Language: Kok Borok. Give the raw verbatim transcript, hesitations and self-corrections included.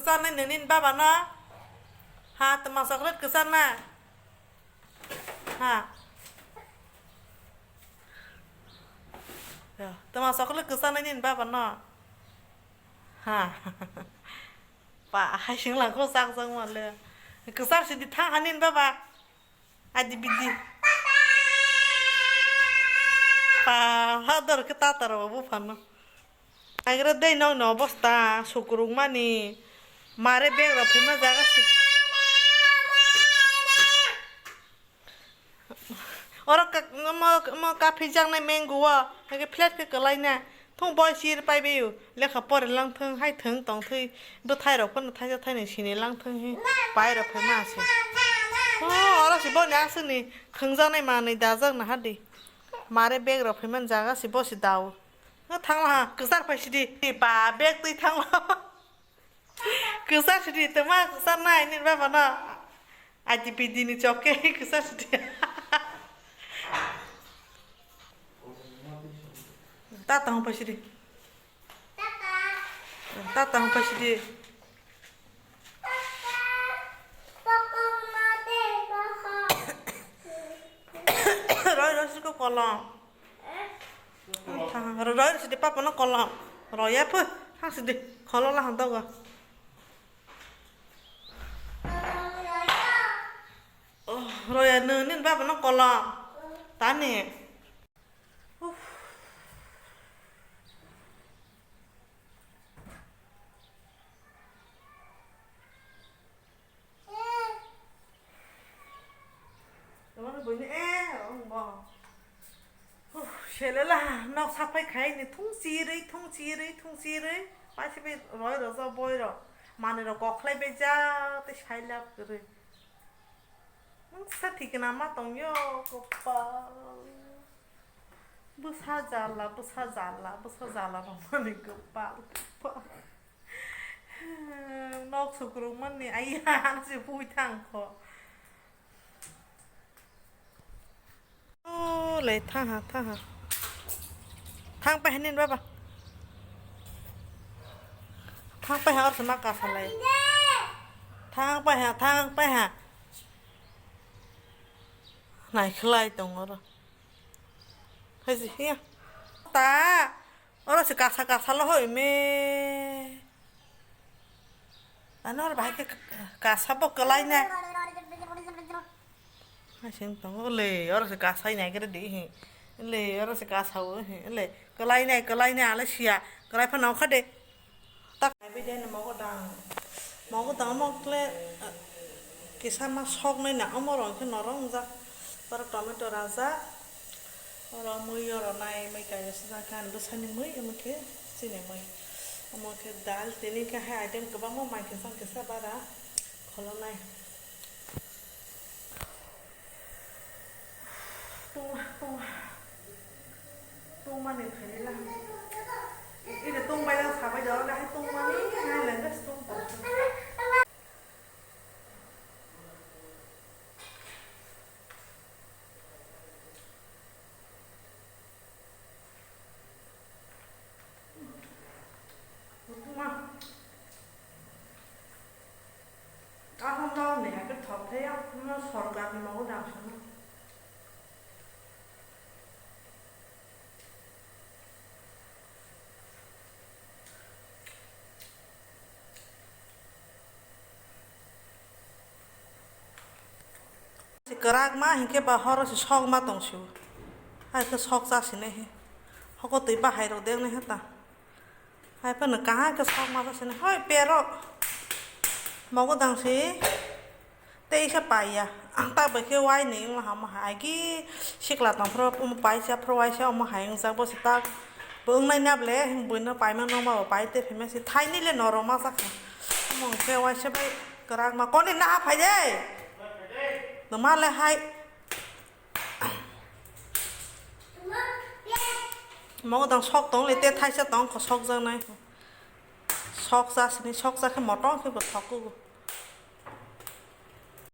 Kwcharnai nini baba no? Ha, tama chocolate kwcharnai? Ha. Yo, tama chocolate kwcharnai nini baba no? Ha. Pa, hai singlang ko sak sak male. Kwchar sidi thang ha nini baba. Adi bidi. Pa, ha dor ke tatar babu phano. Agra dei nokni obosta sukrukmani, mare bag rok phima jaga si. Oro kak-, omo, omo kaphijaknai mango o, hake flat khe kwlaina. Thung boi sir paibaio, lekha pore langthung, hai thung tongthwi, bwthai rok phano thaisa thainwi sini langthung hi, pai rok phima se. Oh, oro se boni aswkni khwngjaknai manwi dajak naha di. Mare bag rok phimani jaga se bo se dao. No thangla ha, kwchar phai sidi. Ba, bag twi thangla. Kwchar sidi, tama kwchar nai, nini baba no. Adi bidi ni choke, kwchar sidi. Ta tang phai sidi. Ta tang phai sidi. Roi, roi, siko kolom. Thang, ro-, roi sidi papa no kolom. Roya pho, thang sidi. Kholo la hang dogo. Oh, roya no, nini baba no kolom. Tani. Uff. Tamo buini, eh, ong bo. Huh, selela, nok saphai khai ni thung chirwi, thung chirwi, thung chirwi. Paisi bai roi rojak boi rok. Mani rok kokhlai bai ja, tei sailap kwrwi. Noksa thikna ma tongyo, kopal. Bwsa jala, bwsa jala, bwsa jala rok mani kopal, kopal. Nok sukruk mani, ai, ang se pui thang kho. O le, thang ha, thang ha. Thang pai ha nini baba. Thang pai ha, or se ma kasa lai. Thang pai ha, thang pai ha. Nai khlai tong oro. Hai se, ya. Ta. Oro se kasa kasa lo hoi me. Ano oro bahai khe kasa bo kwlai na. Hai sing tongo le, oro se kasa nai kre di hi. Le, oro se kasa o hi. Le, kwlai nai, kwlai nai, ale sia. Kwlai phano kha de. Tak nai bide ni mogo dang. Mogo dang mo kle, eh, kisa ma sok nai na, omo rong khe norong jak. Oro tomato rajak. Oro mui oro nai, mui kaisa sujak khe ani bwsani mui, omo khe chini mui. Omo khe dal, tini khe hai item kwbangma mai kisa kisa bara kholonai. Tungma, tungma. Tungmani phailai la. Ida tungbai lang sabai da, oro hai tungmani, hai lang gas tung tong. Aham no ne, ke thok the ya, no sorkar ni mau dang sana. Kwrak ma hinkhe ba horo se sok ma tong sio. Hai khe sok cha sini he. Hoko twi bahai rok deng nai hata. Hai phano kaham khe sok ma cha sini. Hoi pero. Mogo dang si. Teisa paiya, ang ta bai khe uaini wngma hai, omo hai agi sikla tong phuru omo paisa phuru uaisa omo hai wngjak bo se tak bo wngnai na ble buino paima nokma bo pai te phaima se thaini le norok ma chakha omo hwnkhe uaisa bai kwrak ma koni naha phai de tongma le hai. Mogo dang sok tong le te thaisa tong kho sok jak nai. Sok cha sini, sok cha khe motom khe bo thok kugo.